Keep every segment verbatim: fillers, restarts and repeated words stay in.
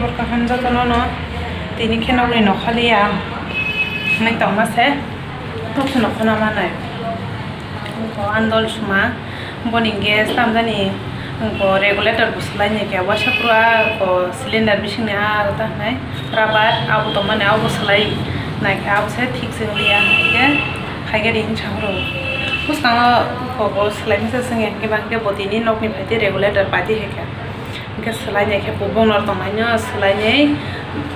Kaham jotono no tini khe nokni nokholiya hinwi tongma se, toksa nokhona manai. Bo andol suma boni gas tamjani, bo regulator bo swlai nai khe, waisa phuru a bo cylinder bisingni a ta hinai rubber abo tongmani abo swlai nai khe, abo se thik se wngya hinkhe phaikhe ring sa phuru. Bwskango bo swlai masa swngya hinkhe, ba hinkhe bo tini nokni phaidi regulator paidi hai khe. Hinkhe swlai nai khe bo bono tongnai no swlai nai,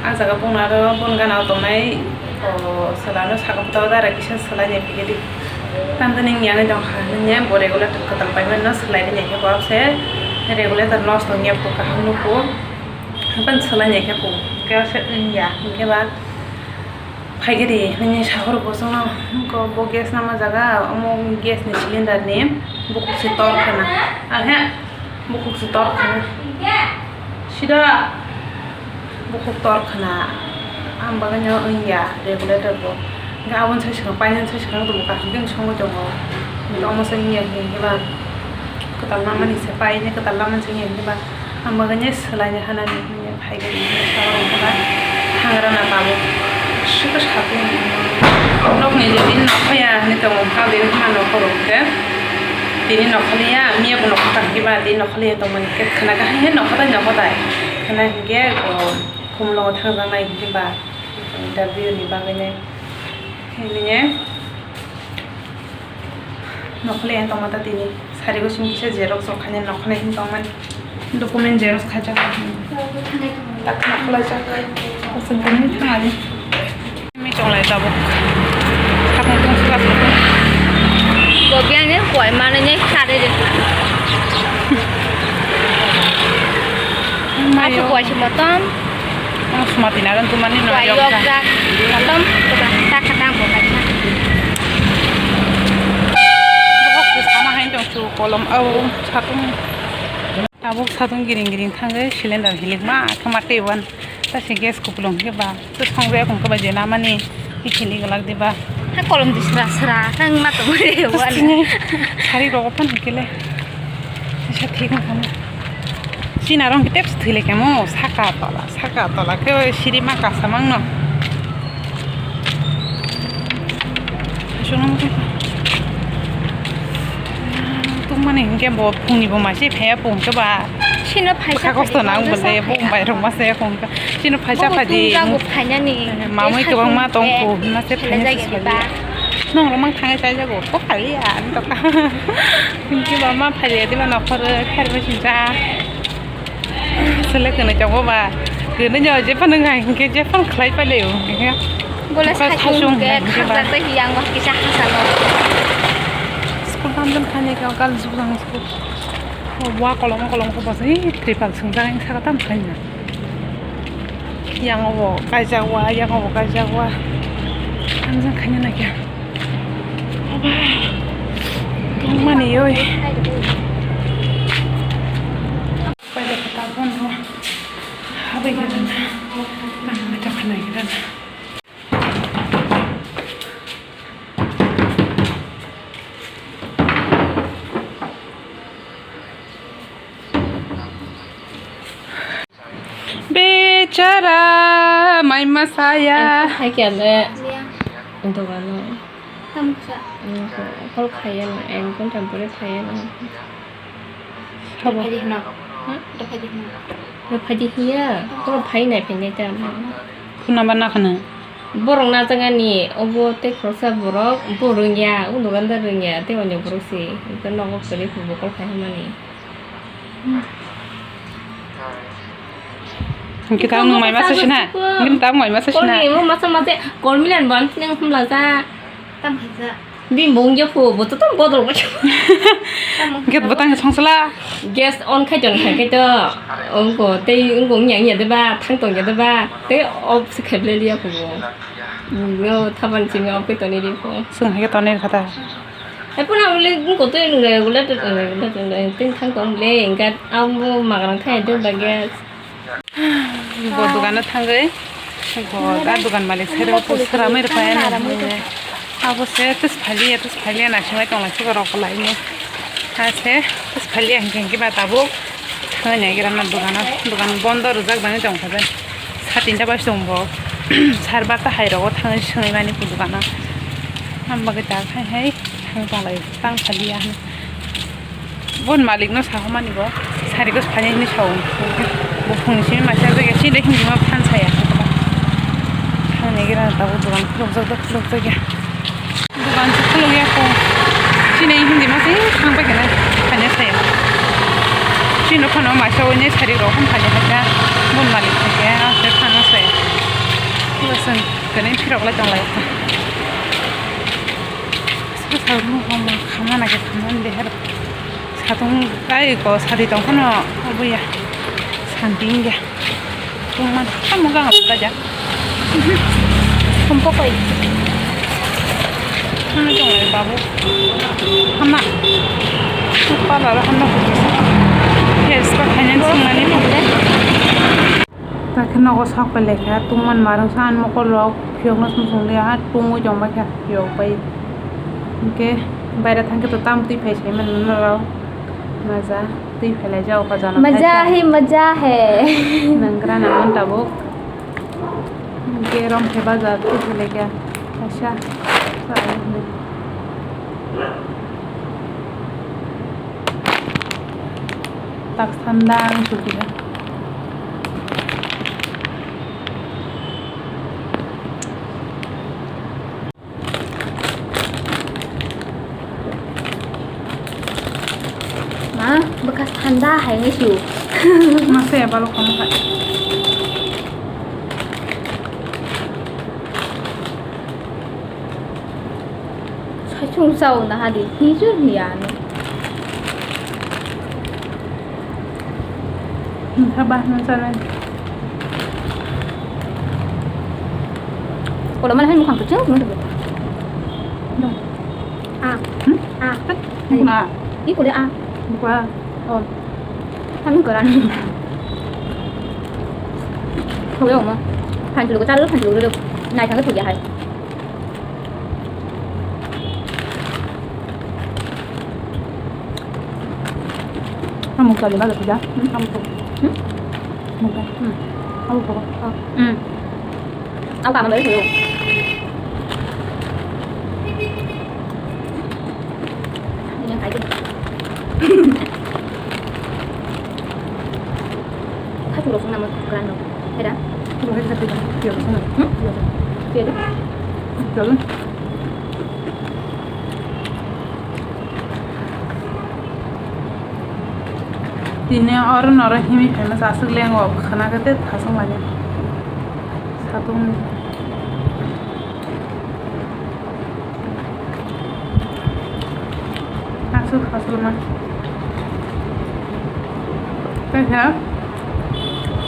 ah jaga bono aro bon gana o tongnai, o swlai no saka phuta o dara kisa swlai nai phaikhe di. Tamjani wngya wngwi tongkha, nini bo regulator kwtal paimani no swlai nai khe bo se regulator nosto wngya bo kaham nukho, haikhe swlai nai khe bo khe se wngya hinkhe ba. Phaikhe di, nini sahor bo chwngno, bo gas nama jaga, omo gas ni cylinder ni bukhuk se tor khna. Ahe, bukhuk se tor khna. Sida, bukhuk tor khna. Ang bagwi no wngya regulator bo. Hinkhe aboni sai swkang, painani sai swkang tongmo kaham khe songwi tongo. Hinkhe omo se wngya hinkhe ba kwtal namani se, paini kwtal namani se wngya hinkhe ba. Ang bagwi no swlaini hanani. Phaikhe rikhe sa rwkha ba, thangrana tabuk. Sika satung nokni je bini nokhoya hinwi tongo, kha bini khama nokho rok khe. Tini nokholiya, miya bo nokho tang khe ba, tini nokholiya tongmani khe khna khe hai nokho tai nokho tai. Khna hinkhe, o, khumulwngo thangjaknai hinkhe ba, interview ni bagwi nai. Hinwi. Nokhole ang tongma ta tini. Sari gosong kisa xerox rok khaina nokhole him tongmani. Document xerox khaijak. Tak nokhole jak. Asal kami thangani. Mi chonglai tabuk. Kapung tung suka suka. Gobiang ni koi mana ni sari de. Aku koi si motom. Ang sumati naran tumani no. Wai yokjak. Yokjak. Kotom, kotom, tak khatang bo kaisa. Bohok se sama hain tong su kolom au satung. Tabuk satung giring giring thangwi cylinder hilikma khe ma tei wan. Ta se gas kupulung khe ba. Ta songbe kong khe ba jena mani. Ikhini galak diba. Ha kolom di sra sra, tang ma tong re wan. Sari rogo pan kele. Sa thik ma kamo. Sina rong tep thile kemo, saka tola, saka tola ke siri ma kasa mangno. Asung nang. Tungmani hingke bo phungni bo maise phaiya phung ke ba. Sino phaisa. Bwkha kosto nang bole bo bai rok mase phung. Chini phaisa phaidi. Mamui kwbangma tong kho, hwnma se phaina se sadi. Nong romang thangwi chai jago, kok khali ya, ani toka. Hwnki ba ma phai ya, diba nokhor kher bai sincha. Sele kene jago ba. Kene jago je phano ngai, hwnke je phano khlai pai le o. Bole sai sung ke khajak tei yang ba kisa hasa no. School tam jam khani ka gal jug jang school. Wa kolom kolom ko basa, hi tripal sung jang saka tam khani na. Yang obo kaijak wa, yang obo kaijak wa. Ang jang khaina na kya? Oba. Tongmani oi. Paida kata bono. Habe gana. Ang mata khana gana. Bechara, mai masaya. Hai kya le? Dogano. Tamsa. Hol khaya na, ekdom temporary khaya na. Sabo. Phai di hino. Ha? Phai di hino. Phai di hiya. Koro phai nai phai nai ta. Khuna ba na khana. Borok na jagani obo tei khoroksa borok bo rwngya, o dogandar rwngya tei onyo borok se. Ekdom nogo kwrwi bokol khai hamani. Hwnkhe ta nwng mai masa sina? Hwnkhe ta nwng mai masa sina? Kormi mo masa masa kormi lan ban sini hum laja. Tam haja. Bini bo wngya phu, bo to tam bodol. Hwnkhe bwtang songsla. Gas on khai ton khai to. Ongko tei ongko wngya wngya deba, thang tongya deba. Tei off se khai bele liya phu bo. Yo thaban simi off khai toni ri phu. Swng hai khe tonwi rwkha ta. Hai phano ang le wngkotwi wngkha, regulator, regulator, tei thang tong le, hwnkhe abo magrang thai de bagya. Bo dogano thangwi, bo da dogan malik sai rw, bo sramwi rw phaiyani. Abo se tus phaliya, tus phaliya naisingwi tonglaisiko rok laini. Ha se tus phaliya hinkhe hinkhe ba tabuk. Nai nai gira na dogano, dogan bondo rijak bani tong kha jai. Sa tinta bai chwng bo. Sar barta hai rogo thangwi swngwi mani dogano. Ham bagwi ta khai hai thang tong lai tang kha liya. Bon malik no sa mani bo. Sari ko phani ni sa. Bo phung ni simi ma sa jage si de hindi ma phan saya. Thang nai gira na ta bo dogan khuluk jak da khuluk jak ya. Dogan se khuluk ya kho. Chini hindi ma se thang pai kena, thanya saya. Chini phano maisa wini sari rok hum thanya hakha. Bon malik hakha, se thana saya. Bwswng kene phirok lai tong lai kha. Sa sa mo hom khamana ke khamana de har. Satung kai ko sadi tong phano obo ya. Santi ya. Tungma tamo ga hapla ja. Hum pokoi. Hana jong lai babu. Hama. Pala la hana ko. Yes, pa khanya sungani pokle. Ta khe nogo sok pai lai kha, tungmani marung sa ani mokol rok phiyok no song song liya, ha tungwi tong bai kha phiyok bai. Hinkhe baira thang khe to tam twi phai sai mano norok. Maja twi phai lai jak o kajana. Maja hai, maja hai. Nang gra nang man tabuk. Hinkhe rom khe baja twi phai lai kha. Kaisa. Tak sandang sugiha. Ma, bekas thanda hai ni su. Masa ya balok kamu kak. Saichung sao na hadi, hijur ni ano. Haba, nang sana. Kalau mana hai mukang kecil, mana tu? Ah. Hmm? Ah. Bukan. Ini kulit ah. Bukan. Oh. Kami koran. Kau yang mana? Panjul ko taruh, panjul ko dulu. Naik tangga tu ya hai. Amo kali ba da. Hmm? Amo ko. Hmm. Amo ko. Hmm. Amo ka ma da. Ini yang kayak gini. Khachu rok sung namo gran rok. Heda? Rok hai khachu rok. Piyok sung. Hmm? Piyok. Piyok. Piyok. Tini oro noro himi phaima aswk lengo khwna khe tei thasung manya. Satung. Aswk aswk ma. Tei khe,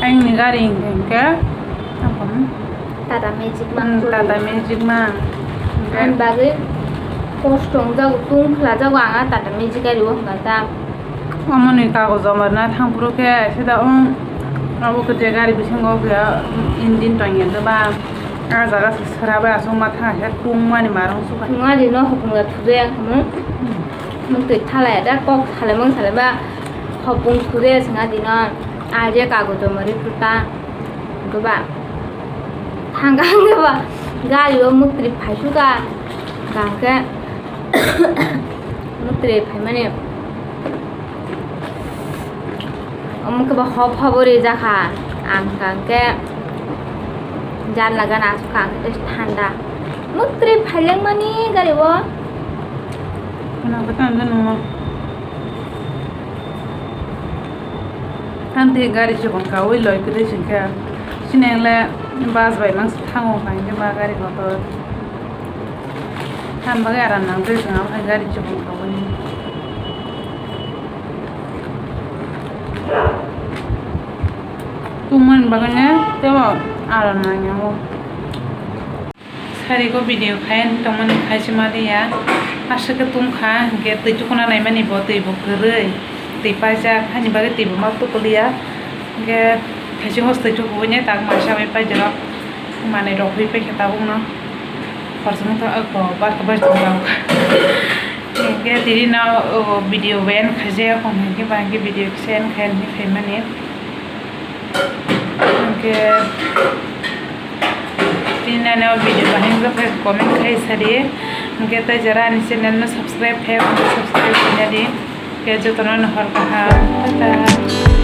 aini gari hwnkhe, Tata Magic ma. Hmm, Tata Magic ma. Ani bagwi kosto wngjago, tung khlajago ang a Tata Magic gari o hwnka ta. Omo ni kagojo marna thang phuru khe sida o, abo kwchwi gari bisingo khe engine tongya de ba, ah jaga se sra bai aswk ma thang khe tungmani marung suka. Tungmani no hopung ya thujai ang khamu. Mung twi thalai da kok thalai mung thalai ba hopung thujai swnga dino. Ah je kagojo mari phuta. Goba thang khe ba gari o mukri phai suka. Kang khe mukri phaimani. Omo khe bo hop hop rijak kha. Ang kha hwnkhe janla gana aswk kha, hwnkhe thanda. Muktrwi phailengmani gari o. Kheno khe thanda nungma. Thanti gari chubang kaui loi kwrwi singkhe. Chini le bus bai mangsa thango kha, hwnkhe ma gari motor. Than bagwi aram nang twi chwng abo hai gari chubung tongmani. Tungmani bagwi ne tebo aram nang yango. Sari ko video khai tongmani khai se ma liya. Aswk khe tungkha, hwnkhe twi tukuna naimani bo twi bo kwrwi. Twi paijak, hani bagwi twi bo ma tukuliya. Hwnkhe thaisi hos twi tukuwi ne tak maisa bai paijak. Manwi rok hui paikha tabukno. Korsongni to ako barta bai tong rok. Hingke tini no, o, video bai end khaijak, hingke ba hingke video kisa end khai ni phaimani. Hingke tini no video bahai wngkha khe comment khai sadi. Hingke tai jara ani channel no subscribe khai, subscribe khaina di. Hingke jotono no hor kaham. Tata.